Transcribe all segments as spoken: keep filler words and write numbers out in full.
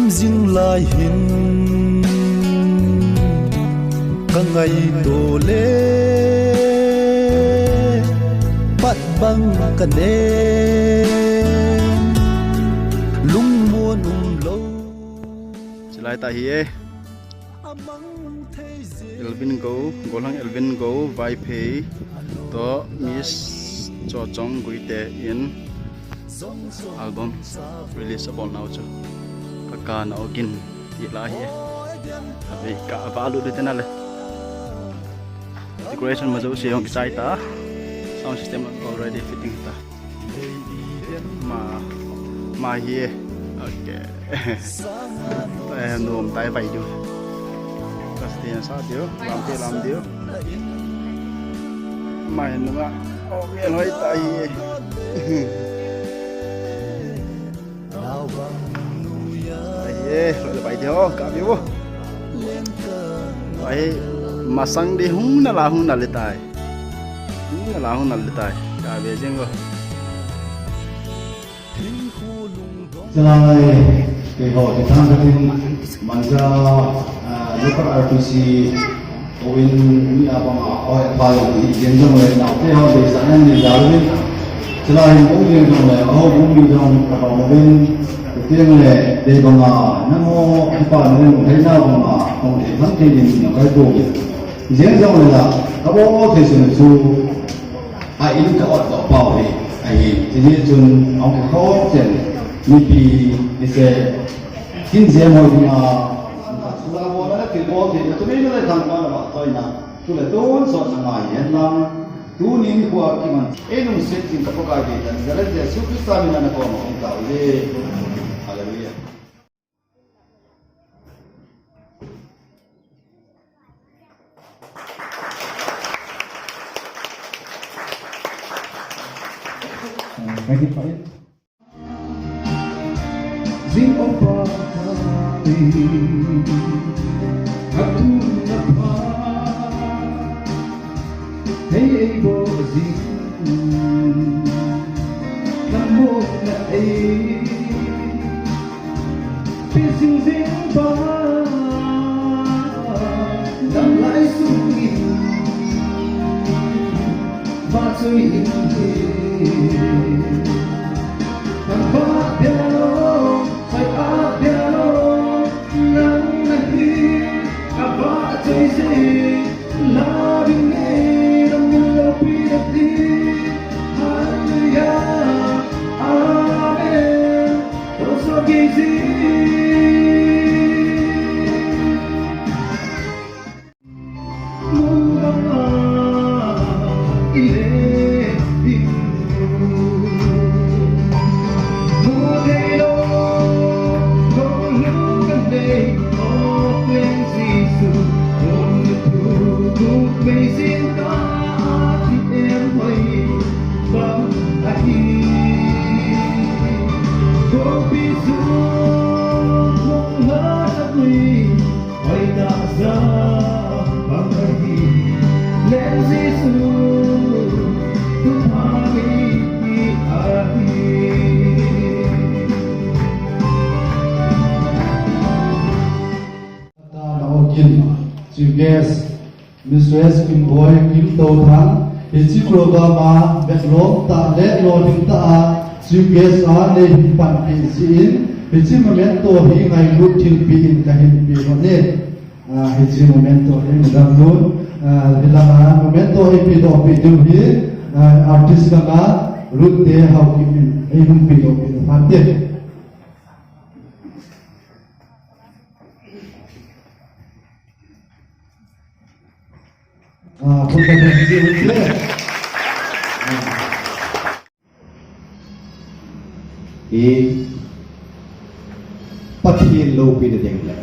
Jing lai hin ka ngaito le, pat bang ka ne, lungmon um lo. Chilai ta hi e. Elvin Go, Golhang Elvin Go, Vaiphei, to Miss Chochong Guite in album release abol nau chu. Ka ka na ogin ti la hi. Abe ka ba lu de na le. Decoration ma jo se hung kichai ta. Sound system already fitting ta. Ma, ma hi e. Okay. Eh, nom tai vai diu. Kas ti sa diu, lam ti lam diu. Ma hin ma. Oh, mi loi tai e. Ai e, loi pai diu, ka mi bu. Ai, masang di hung na la hung na le tai. Hung na la hung na le tai. Ka be jing go. Chulai, keiho, ti thang ka tin, manja, ah, local R T C, o in, mi a bang a, oi, pa lo, ti, jen jong le, nau, keiho, de sa, nan, ni, da, le, chulai, in, o, jen jong le, o, bu, mi, jong, ka, ba, mo, bin, ka, tiang, le, de, bang a, nang, o, ki, pa, ni, mo, hai, na, bang a, kong, de, thang, ke, ni, na, kai, ko, jen jong le, la, ka, bo, ke, se, su, A in ka ot doh pau hi, ahi, tijeh chun, ahung kikhom chen, mipi, nise, kin jem ho dinga, sula bol na thil bol thei, na tuni na le thang pa na ba, toi na, tu le tun sot na ngai hen lang, tuni ni khua kiman, ei lungset jing ka Pakai ve tan, Nazareth Jesu Christa min a na koma hung tao uve. Hallelujah. Zing opa kali, atun na pa, hey, hey, bo, zing. Lammo na ei, pi sing sing pa, lamlai sung in, va sui in he. Thang pa dia lo, sai a dia lo, nang na hi, a va sui sui. Chief guest, Mistress Kimboi Kimtouthang, hiche program a vetlom tah le lolhing tah a Chief guest a nei hin panpi jin, hiche memento hi ngailut thilpi in kahin pe nom e. Ah, hiche memento hi madam nun, ah, hilanga memento hi pedoh peh diu hi, ah, artist langa Ruth Tehaokip in eihung pedoh peh diu ahi. Ah, khut ka theng ji u te. Hi Pathen loupina ding le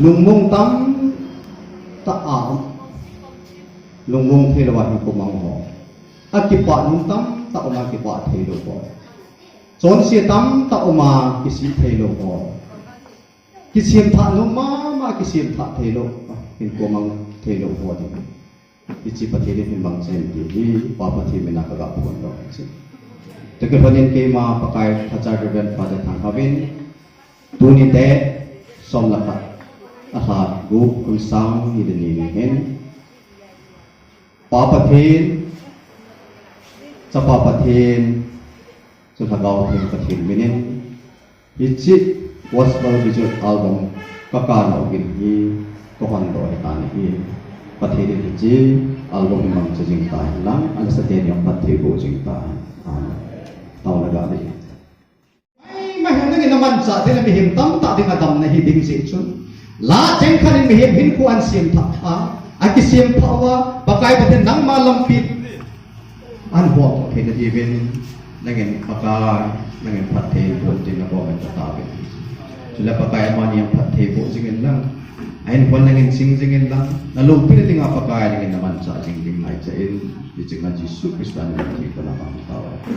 lungmong tamtah a um, lungmong thei lou a hinkho mang ho, akipah nom tamtah um a kipah thei lou ho, chonse tamtah um a kisih thei lou ho, kisem thah nom mama kisem thah thei lou, hinkho mang thei lou ho ding. Hiche Pathen in hin mangcha in ti hi Pa Pathen mina kaga phondoh ahi. Tukilhonin keima Pakai Thachar Reverend Father Thangkhaovin, tuni te som le khat, alha gup, kum sang ni le ni ni hin, Pa Pathen, Chapa Pathen, Chulhagao Theng Pathen minin, hiche Gospel Visual Album kakanau gin hi kahon doh ahitan ahi. Pathen in hiche album hi mangcha jing tahen lang, anasa teni jong phatthei boh jing tahen. Amen. Taona ga ding. Maimai hin nangin namanchah teng le mihem tamtah ding a damna hiding jeh chun, la cheng khat in mihem hinkho ahin semthah pha, akisem pha uva, Pakai Pathen nangma lampi ahin hol theina diuvin, nangin Pakai, nangin phatthei boh ding nabonchauvin kataovin. Chule Pakai amani jong phatthei boh jingin lang, ahinkho nangin ching jingin lang, naloupina dinga Pakai nangin namanchah jing ding ngaicha in, hiche nga Jesu Christa min a kathum tauvin.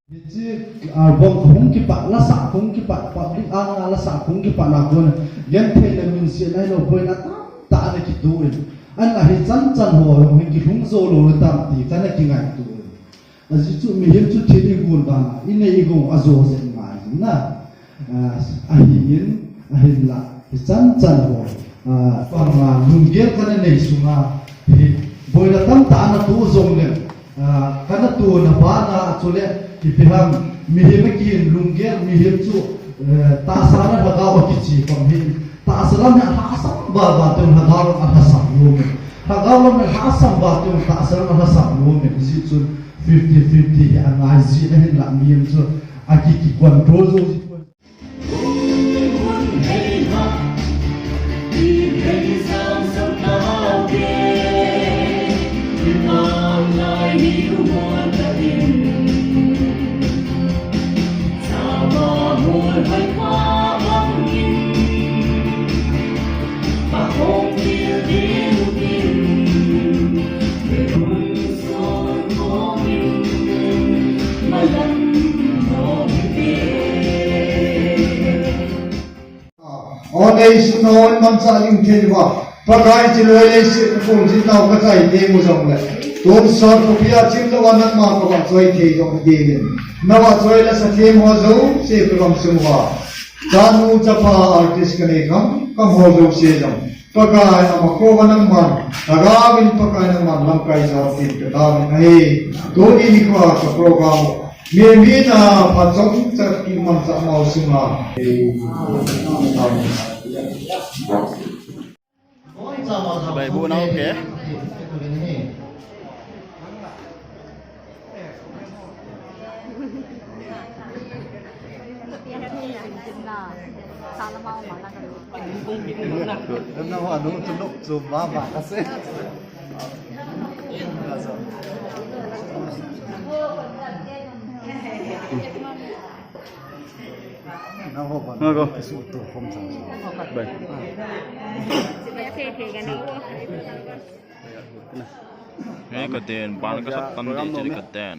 Hiche, ah, bong kahung kipat, lasah kahung kipat, public anga lasah kahung kipat na kon, genthei le minset nailou boina tamtah ana kitoh in. Ana hichan chan ho jong hin kilhung jou lou tam ti kana kingaito in. Ajeh chu mihem chu thil igon banga inei igou ajo jeng ngai na. Ah, ahin, ahinla, hichan chan ho, ah, panga lunggel kana nei sunga, hi, boina tamtah ana toh jongleng, ah, kana tohna bana chule, ipi ham, mihem akihin lunggel, mihem chu, eh, tahsa le lhagao akiche pang hin, tahsa lam hi alhasam baba teng lhagao lam alhasam nom in. Lhagao lam hi alhasam baba teng tahsa lam alhasam nom in. Hijeh chun fifty fifty hi angai jin ahinla mihem chu aki, ki control jou ji. O, leiset ho in manchah ding thei uva, Pakai chu loi leiset a kong jin nau kachai teng u jongle, Tonsot khopia chimlou a nangma kavahchoi thei jong diuvin, navahchoi le sathem ho jouse kagamsung uva, chanu chapa artist kanei khamkham ho jouse jong Pakai amakhoa nangman lhagaovin, Pakai nangman lamkai jao tin kataovin ahi. Tuni nikhoa ka program u mi mi na phat chomcha kimanchah mao sunga. Bai bu nau ke. Em na ho anu tu nok chu ma ma ka se. Na ho ba. Na go. Su tu khom sa. Bai. Hei ka ten, ban ka sat tan di, chili ka ten.